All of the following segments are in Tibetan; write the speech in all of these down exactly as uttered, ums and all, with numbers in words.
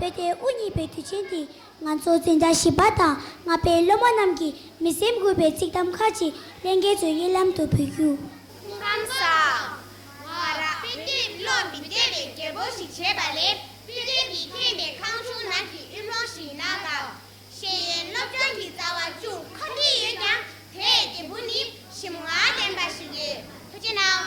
བོད་དེ་དབུ་བརྙེས་པའི་དུས་ཆེན་འདི་ང་ཚོ་འཛིན་གྲྭ་བཞི་པ་དང་ལྔ་པའི་སློབ་མ་རྣམས་ཀྱིས་མི་སེམས་འགུག་པའི་ཚིག་དམ་ཁག་ཅིག་ལྷན་རྒྱས་ཚོའི་སྙན་ལམ་དུ་ཕུལ་རྒྱུ། སྐུ་ཁམས་བཟང་། ང་རང་དཔེ་དེབ་ཀློག་མི་བདེ་བའི་རྒད་པོ་ཞིག་བྱས་པ་ལས་དཔེ་དེབ་ཀྱིས་ཁེངས་པའི་ཁང་ཆུང་ནང་གི་དབུལ་ཕོངས་ཤིག་ཡིན་ན་ལགས། ཤེས་ཡོན་སློབ་སྦྱོང་གི་རྩ་བ་ཅུང་མཁོ་སྒྲིག་ཡོད་ཀྱང་དེའི་འབྲས་བུ་ནི་ཞིམ་མངར་ལྡན་པ་ཞིག་ཡོད། ཐུགས་རྗེ་གནང་།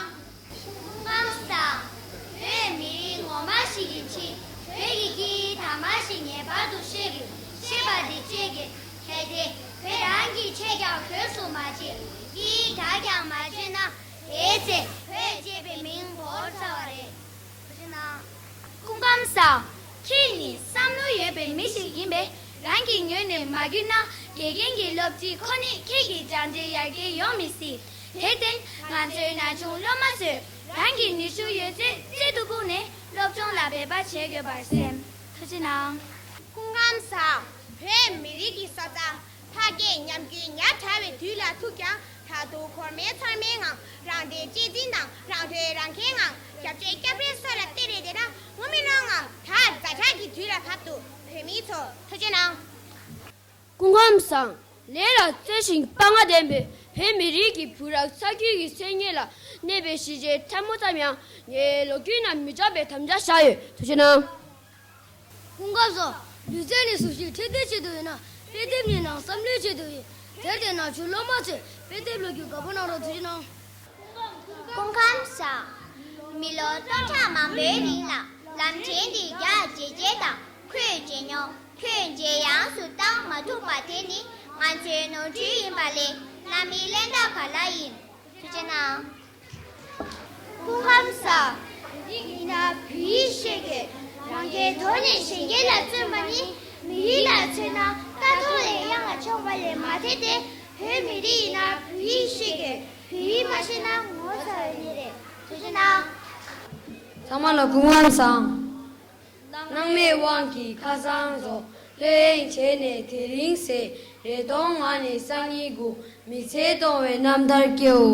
སྐུ་ཁམས་བཟང་། བོད་མི་རིགས་ངོ་མ་ཞིག་གི་ཆེད་བོད་ཀྱི་སྐད་ཡིག་དག་མ་ཞིག་ངེས་པར་དུ་ཤེས་དགོས། ཤེས་པ་དེ་གཅེས་དགོས། གལ་ཏེ་བོད་རང་གི་ཆེད་ཀྱང་གོས་སུ་མ་བྱས། སྐད་ཡིག་དག་ཀྱང་མ་གཅེས་ན། དེའི་ཚེ་བོད་ཅེས་པའི་མིང་བོར་ཚར་བ་རེད། ཐུགས་རྗེ་གནང་། སྐུ་ཁམས་བཟང་། ཁྱེད་ནི་བསམ་བློ་ཡོད་པའི་མི་ཞིག་ཡིན་པས། རང་གི་ངོས་ནས་མ་བསྐྱུར་ན། དགེ་རྒན་གྱི་སློབ་ཁྲིད་ཁོ་ནས་ཁྱེད་ཀྱི་སྦྱང་འབྲས་ཡར་རྒྱས་ཡོང་མི་སྲིད། དེར་བརྟེན་ང་ཚོའི་ན་ཆུང་སློབ་མ་ཚོས་རང་གི་ནུས་ཤུགས་ཡོད་ཚད་རྩལ་དུ་བཀུག་ནས་སློབ་སྦྱོང་ལ་འབད་པ་བྱེད་དགོས་པར་སེམས། ཐུགས་རྗེ་གནང་། སྐུ་ཁམས་བཟང་། བོད་མི་རིགས་ཀྱི་སྲོག་རྩ། ཕ་སྐད་ཉམས་རྒུད་ཉག་ཕྲ་བའི་དུས་ལ་ཐུག་ཀྱང་། ད་དུང་གོར་མོའི་ཚེར་མའི་ངང་། རང་སྡེའི་གཅེས་འཛིན་དང་། རང་དོན་རང་གིས་ངང་། རྒྱབ་ཆོས་སྐྱབས་རེ་སོགས་ལ་བརྟེན་རེ་བསྡད་ན། ངོ་མི་ལོང་ངམ། ད་ཛ་དྲག་གི་དུས་ལ་བབ་འདུག་བོད་མི་ཚོ། ཐུགས་རྗེ་གནང་། སྐུ་ཁམས་བཟང་། ལས་ལ་བརྩོན་ཞིང་དཔའ་ངར་ལྡན་པའི་བོད་མི་རིགས་ཀྱི་བུ་རབས་ས་ཁུལ་གྱི་མཚན་སྙན་ལ་གནས་པའི་གཞིས་བྱེས་ཕྲ་མོ་ཙམ་ཡང་ངའི་ལོ་རྒྱུས་ནང་མི་འཇོག་པའི་དམ་བཅའ་བཞག་ཡོད། ཐུགས་རྗེ་གནང་། སྐུ་ཁམས་བཟང་། ལུས་རྩལ་ནི་གཟུགས་གཞི་འཕྲོད་བསྟེན་ཆེད་དུ་ཡིན་ན། དཔེ་དེབ་ནི་ནང་བསམ་བློའི་ཆེད་དུ་ཡིན། དེར་བརྟེན་ན་ཆུང་སློབ་མ་ཚོས་དཔེ་དེབ་ཀློག་རྒྱུ་དགའ་པོ་གནང་རོགས། ཐུགས་རྗེ་གནང་། སྐུ་ཁམས་བཟང་། མི་ལོ་སྟོང་ཕྲག་མང་པོའི་རིང་ལ་ལམ་ཕྲན་འདི་རྒྱ་བརྗེ་རྗེས་དང་ཁོས་བརྗེ་མྱོང་། ཁོས་རྗེས་ཡངས་སུ་བཏང་མ་ཐུབ་པ་དེ་ནི་ང་ཚོའི་ནོར་འཁྲུལ་ཡིན་པ་ལས་རྣམ་སྨིན་གླེན་རྟགས་ག་ལ་ཡིན། ཐུགས་རྗེ་གནང་། སྐུ་ཁམས་བཟང་། མི་རིགས་ཡིན་ན་བོད་ཡིག་ཤེས་དགོས། རང་སྐད་ཐོག་ནས་གཞན་སྐད་ལ་བརྩོན་པ་ནི་མི་རིགས་ལ་མཚོན་ན་རྟ་ཐོག་ལས་གཡང་ལ་མཆོངས་པ་ལས་མ་འདས་ཏེ། བོད་མི་རིགས་ཡིན་ན་བོད་ཡིག་ཤེས་དགོས། བོད་ཡིག་མ་ཤེས་ན་ངོ་ཚ་བའི་གནས་རེད། ཐུགས་རྗེ་གནང་། ཚང་མ་ལ་སྐུ་ཁམས་བཟང་། སྣང་མེད་དབང་གིས་ཁ་སང་རྫོགས། ལྷོད་གཡེང་བྱས་ནས་དེ་རིང་ཟད། རེ་སྟོང་ངང་ནས་སང་ཉིན་སྒུག་མི་ཚེ་སྟོང་བའི་རྣམ་ཐར་སྐྱེའོ།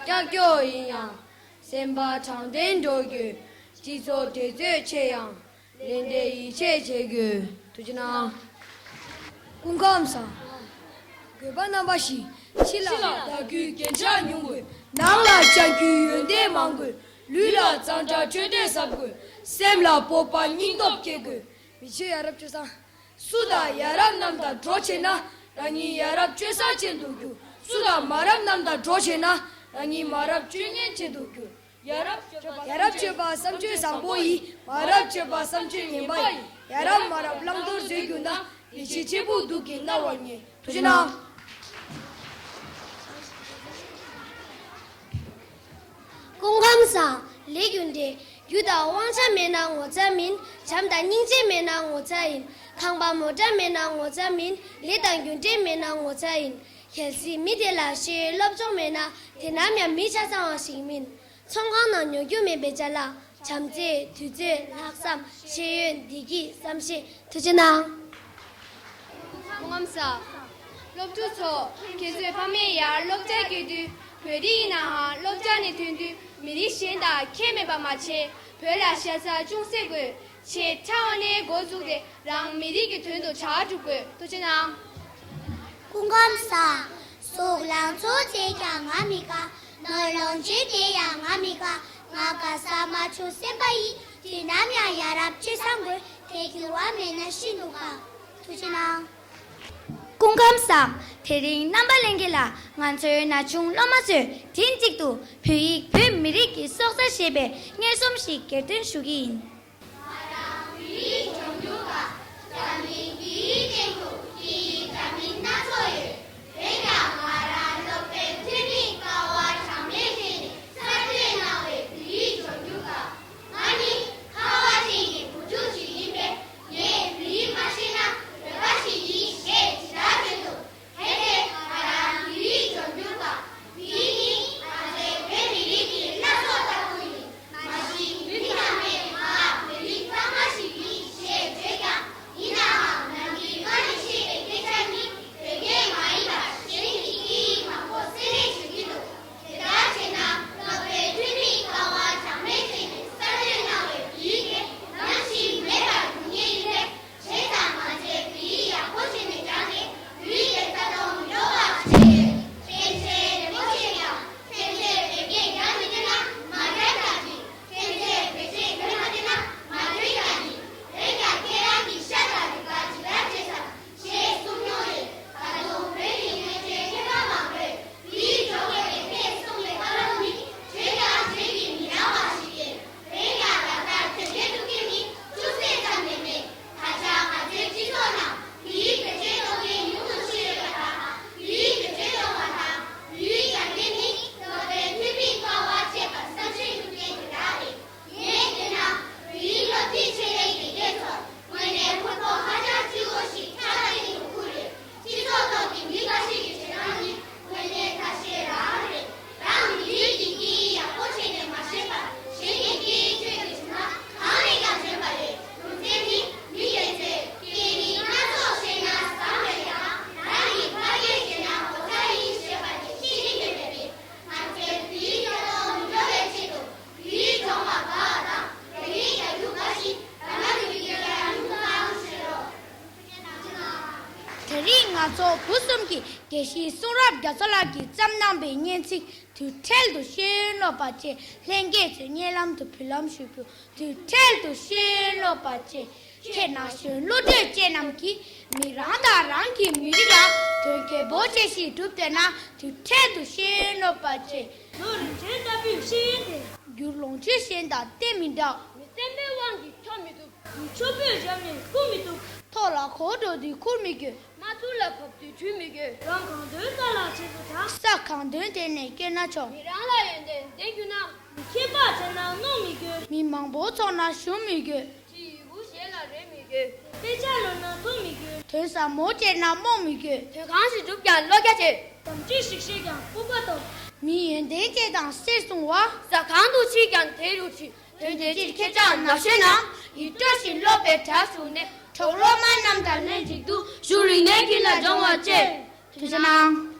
ཀྱང་སྐྱོ་ཡིན་ཡང་། སེམས་པ་དྲང་བདེན་འགྲོ་རྒྱུ། སྤྱི་ཚོགས་འགྲན་རྩོད་ཆེ་ཡང་། ལས་འབྲས་ཡིད་ཆེས་བྱེད་དགོས། ཐུགས་རྗེ་གནང་། སྐུ་ཁམས་བཟང་། དགོས་པ་རྣམ་པ་བཞི། ཕྱི་ལ་དགའ་རྒྱུའི་རྒྱན་ཆ་ཉུང་དགོས། ནང་ལ་བཅའ་རྒྱུའི་ཡོན་ཏན་མང་དགོས། ལུས་ལ་གཙང་སྦྲ་འཕྲོད་བསྟེན་ཟབ་དགོས། སེམས་ལ་སྤོབས་པ་སྙིང་སྟོབས་སྐྱེ་དགོས། མི་ཆོས་ཡ་རབས་སྤྱོད་བཟང་། སུ་དང་ཡ་རབས་རྣམས་དང་འགྲོགས་བྱེད་ན། རང་ཉིད་ཡ་རབས་སྤྱོད་བཟང་ཅན་དུ་འགྱུར། སུ་དང་མ་རབས་རྣམས་དང་འགྲོགས་བྱེད་ན། རང་ཉིད་མ་རབས་སྤྱོད་ངན་ཅན་དུ་འགྱུར། ཡ་རབས་སྤྱོད་པ་ཡ་རབས་སྤྱོད་པ་བསམ་སྤྱོད་བཟང་པོ་ཡིས། མ་རབས་སྤྱོད་པ་བསམ་སྤྱོད་ངན་པ་ཡིས། ཡ་རབས་མ་རབས་བླང་དོར་བཟོས་གྱུར་ན། ཡིད་ཆེས་ཆེ་བུ་སྡུག་གིས་མནར་བར་ངེས། ཐུགས་རྗེ་གནང་། སྐུ་ཁམས་བཟང་། ལས་རྒྱུ་འབྲས། རྒྱུ་དང་དབང་ཆ་མེད་ན་ངོ་ཚ་མིན། བྱམས་དང་སྙིང་རྗེ་མེད་ན་ངོ་ཚ་ཡིན། ཁང་པ་མོ་ཊ་མེད་ན་ངོ་ཚ་མིན། ལས་དང་རྒྱུ་འབྲས་མེད་ན་ངོ་ཚ་ཡིན། གལ་སྲིད་མི་དེ་ལ་ཤེས་ཡོན་སློབ་སྦྱོང་མེད་ན། དེ་ནམ་ཡང་མི་ཆ་ཚང་བ་ཞིག་མིན། ཚོང་ཁང་ནང་ཉོ་རྒྱུ་མེད་པའི་ཅ་ལག་བྱམས་བརྩེ། དུས་ཚོད། ལྷག་བསམ། ཤེས་ཡོན། བདེ་སྐྱིད། བསམ་ཤེས། ཐུགས་རྗེ་གནང་། སྐུ་ཁམས་བཟང་། སློབ་ཕྲུག་ཚོ། ཁྱེད་ཚོའི་ཕ་མས་ཡར་སློབ་གྲྭར་བསྐྱོད་དུས། བོད་རིགས་ཡིན་ནའང་སློབ་གྲྭ་ནས་ཐོན་དུས་མི་རིགས་གཞན་དང་ཁྱད་མེད་པ་མ་བྱས། བོད་ལ་ཤ་ཚ་ཅུང་ཟད་དགོས། ཆེས་ཕྲ་བ་ནས་འགོ་བཙུགས་ཏེ་རང་མི་རིགས་ཀྱི་དོན་དུ་བྱ་བ་སྒྲུབ་དགོས། ཐུགས་རྗེ་གནང་། སྐུ་ཁམས་བཟང་། གཟུགས་ལང་ཚོ་བྱས་ཀྱང་ང་མི་དགའ། ནོར་ལོངས་སྤྱོད་བསྡད་ཡང་ང་མི་དགའ། ང་དགའ་ས་མ་བྱུང་སེམས་པ་ཡིས། དུས་ནམ་ཡང་ཡ་རབས་སྤྱོད་བཟང་དགོས། དེ་འགྱུར་བ་མེད་ན་ཤིན་ཏུ་དཀའ། ཐུགས་རྗེ་གནང་། སྐུ་ཁམས་བཟང་། དེ་རིང་རྣམ་པ་ལྷན་རྒྱས་ལ་ང་ཚོའི་ན་ཆུང་སློབ་མ་ཚོས་མགྲིན་གཅིག་ཏུ་བོད་ཡིག་བོད་མི་རིགས་ཀྱི་སྲོག་རྩ་ཞེས་པའི་སྙན་རྩོམ་ཞིག་གྱེར་འདོན་ཞུ་གི་ཡིན། ང་རང་བོད་ཡིག་སྦྱོང་རྒྱུ་དགའ། འཛམ་གླིང་བོད་ཡིག་སྟེང་དུ་སྐད་ཡིག་འདྲ་མིན་སྣ་ཚོགས་ཡོད། འོན་ཀྱང་ང་རང་སློབ་དཔོན་ཐོན་མིས་དཀའ་བ་གྲངས་མེད་སྤྱད་ནས་གསར་གཏོད་གནང་བའི་བོད་ཡིག་སྦྱོང་རྒྱུ་དགའ། ང་ནི་ཁ་བ་ཅན་གྱི་བུ་ཕྲུག་ཅིག་ཡིན་པས། ངས་བོད་ཡིག་མ་ཤེས་ན་འོས་པ་ཞིག་ཡིན་ཞེས་ཇི་ལྟར་བརྗོད་ཐུབ། གལ་ཏེ་ང་རང་བོད་ཡིག་སྦྱོང་རྒྱུ་དང་། བོད་ཡིག་ནི་ང་ཚོའི་བོད་མི་རིགས་ཀྱི་བླ་སྲོག་ལྟ་བུ་ཡིན། མ་གཞི་བོད་ནང་ནས་ང་བོད་རིགས་གཙང་མ་ཞིག་ཡིན་ཞེས་ རིང་ང་ཚོ་བུ་གསུམ་གྱིས་དགེ་བཤེས་གསུང་རབ་རྒྱ་མཚོ་ལགས་ཀྱིས་བརྩམས་གནང་པའི་སྙན་ཚིག་དུས་འཕྲལ་དུ་ཤེས་ཡོན་སློབ་པ་བཅས། ལྷན་རྒྱས་ཚོའི་སྙན་ལམ་དུ་འབུལ་ལམ་ཞུས་པོ། དུས་འཕྲལ་དུ་ཤེས་ཡོན་སློབ་པ་བཅས། ཁྱེད་ན་གཞོན་བློ་གྲོས་ཅན་རྣམས་ཀྱིས་མི་རང་དང་རང་གི་མི་རིགས་ལ་དོན་རྒྱས་པོ་ཅན་ཞིག་བསྒྲུབ་འདོད་ན། དུས་འཕྲལ་དུ་ཤེས་ཡོན་སློབ་པ་བཅས། ལོ་རིམ་བྱོན་ལྟ་བུའི་ཤེས་ཡོན་དེ། རྒྱུ་ལོངས་སྤྱོད་གཞན་དང་བསྟེན་མི་འདྲ། མི་བསྟེན་པའི་དབང་གིས་ཐོབ་མི་ཐུབ། མི་ཆོག་པོས་བཞག་ནས་ཁུར་མི་ཐུབ། ཐོག་ལ་གོ་འགྲོ་དུས་ཁུར་མི་དགོས། མ་ཐུག་ལ་བབས་དུས་བྲུས་མི་དགོས། རང་གང་དོན་ས་ལ་ཆེ་སོ་དྲག། ས་གང་དོན་དེ་ནས་སྐྱེས་ན་ཆོག། མི་རང་ལ་ཡོན་ཏན་ལྡན་གྱུར་ན། མི་ཁྱད་པར་ཆེ་ན་རྣོ་མི་དགོས། མི་མང་པོ་ཚོགས་ན་ཞུམ་མི་དགོས། ཅི་ཡི་གུ་གཞན་ལ་རེ་མི་དགོས། དཔེ་ཆ་ལོན་ན་མཐོང་མི་དགོས། དོན་ཟབ་མོ་བྱས་ན་རྨོངས་མི་དགོས། དོན་གང་ཞིག་བསྒྲུབ་ཀྱང་བློ་རྒྱ་ཆེ། དམ་ཚིག་ཞིག་བཤད་ཀྱང་སྤོབས་པ་སྟོབས། མི་ཡོན་ཏན་ཅན་དང་གསེར་བཟུང་བ། ཟ་ཁང་དུ་ཕྱིན་ཀྱང་དེ་རུ་ཕྱིན། དོན་དེ་ཅིག་ཁྱེད་ཅག་ན་ཤེས་ན། ཡིད་སྤྲོ་ཞིང་སློབ་པའི་གྲྭར་ཞུགས་ནས། གྲོགས་སློབ་མ་རྣམས་དང་ལྷན་ཅིག་ཏུ། བཞུགས་རིང་ནས་ཀུན་ལ་སྦྱོང་བ་བཅས། ཐུགས་རྗེ་གནང་།